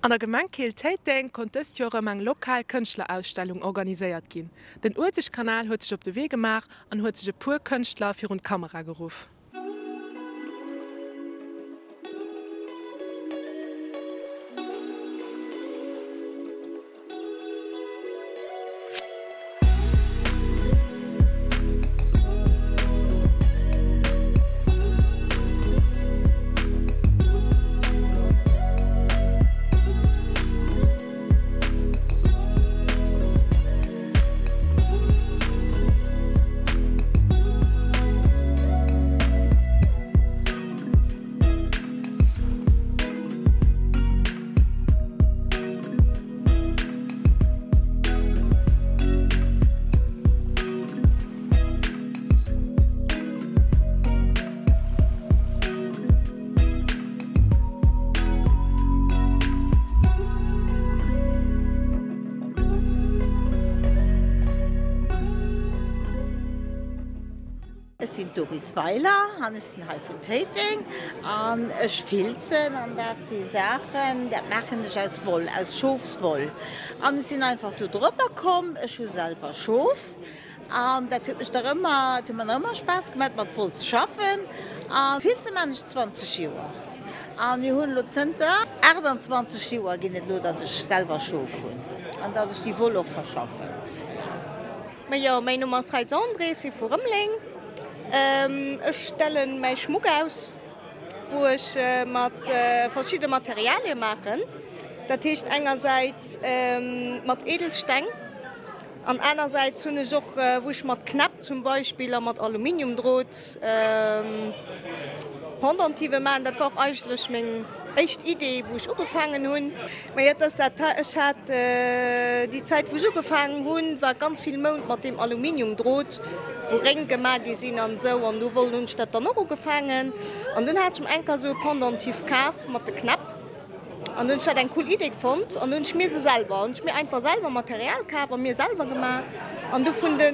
An der Gemeng Keel-Téiteng konnt dëst Joer erëm eng lokal Kënschtler-Ausstellung organiséiert ginn. Den Uelzechtkanal huet sech op de Wee gemaach an huet sech e puer Kënschtler virun d'Kamera geruff. Ech sinn d'Doris Weiler an ech sinn hei vun Téiteng an ech filzen an dat si Saachen, dat maachen ech aus Woll, aus Schofswoll an ech sinn einfach do drobber komm. Ech hu selwer Schof an dat huet mech dach ëmmer, et huet mer nach ëmmer Spaass gemaat mat Woll ze schaffen a filze maan ech 20 Joer an mir hunn elo zënter 28 Joer ginn et elo, datt ech selwer Schof hunn an datt ech déi Woll och verschaffen. Majo, mäin Numm ass Reitz André, ech si vu Rëmeleng. Ech stellen mäi Schmuck aus, wou ech mat verschidde Materialie maachen. Dat heescht engersäits mat Edelsteng an anersäits hunn ech och, wou ech mat Knäpp zum Beispill a mat Aluminiumdrot Pendentive maachen. Dat war och eigentlech meng éischt Idee, wou ech ugefaangen hunn. Majo, et ass dat, ech hat déi Zäit, wou ech ugefaangen hunn, war ganz vill Mound mat deem Aluminiumdrot, wou Réng gemaach gi sinn an esou. An du wollt, hunn ech dat dann och ugefaangen. An dunn hat ech mer enker esou e Pendentif kaf mat de Knäpp. An dunn hunn ech dat eng cool Idee fonnt an dunn hunn ech mir se selwer, hunn ech mir einfach selwer Material kaf a mir selwer gemaach. An du vun de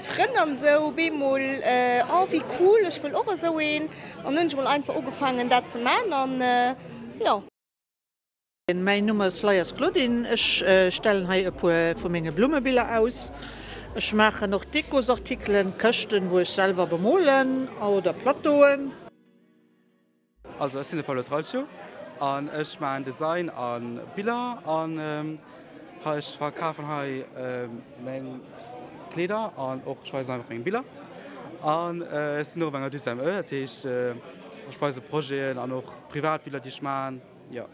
Frënn an esou bemol, oh wéi cool, ech wëll och esou een. An hunn ech mol einfach ugefaangen dat ze man an jo. Mäin Numm ass Leyers Claudine, ech stellen hei e puer vu menge Blummebiller aus. Ech maachen och Dekosartikelen, Këschten wou ech selwer bemolen oder Plateauen. Also ech sinn de Paolo Tralcio an ech maachen Design a Biller an ech verkafen hei meng Kleeder an och ech weisen einfach meng Biller. An ech sinn och op enger Deuxième E, dat heescht ech weise Projeten an och privat Biller déi ech maachen, jo.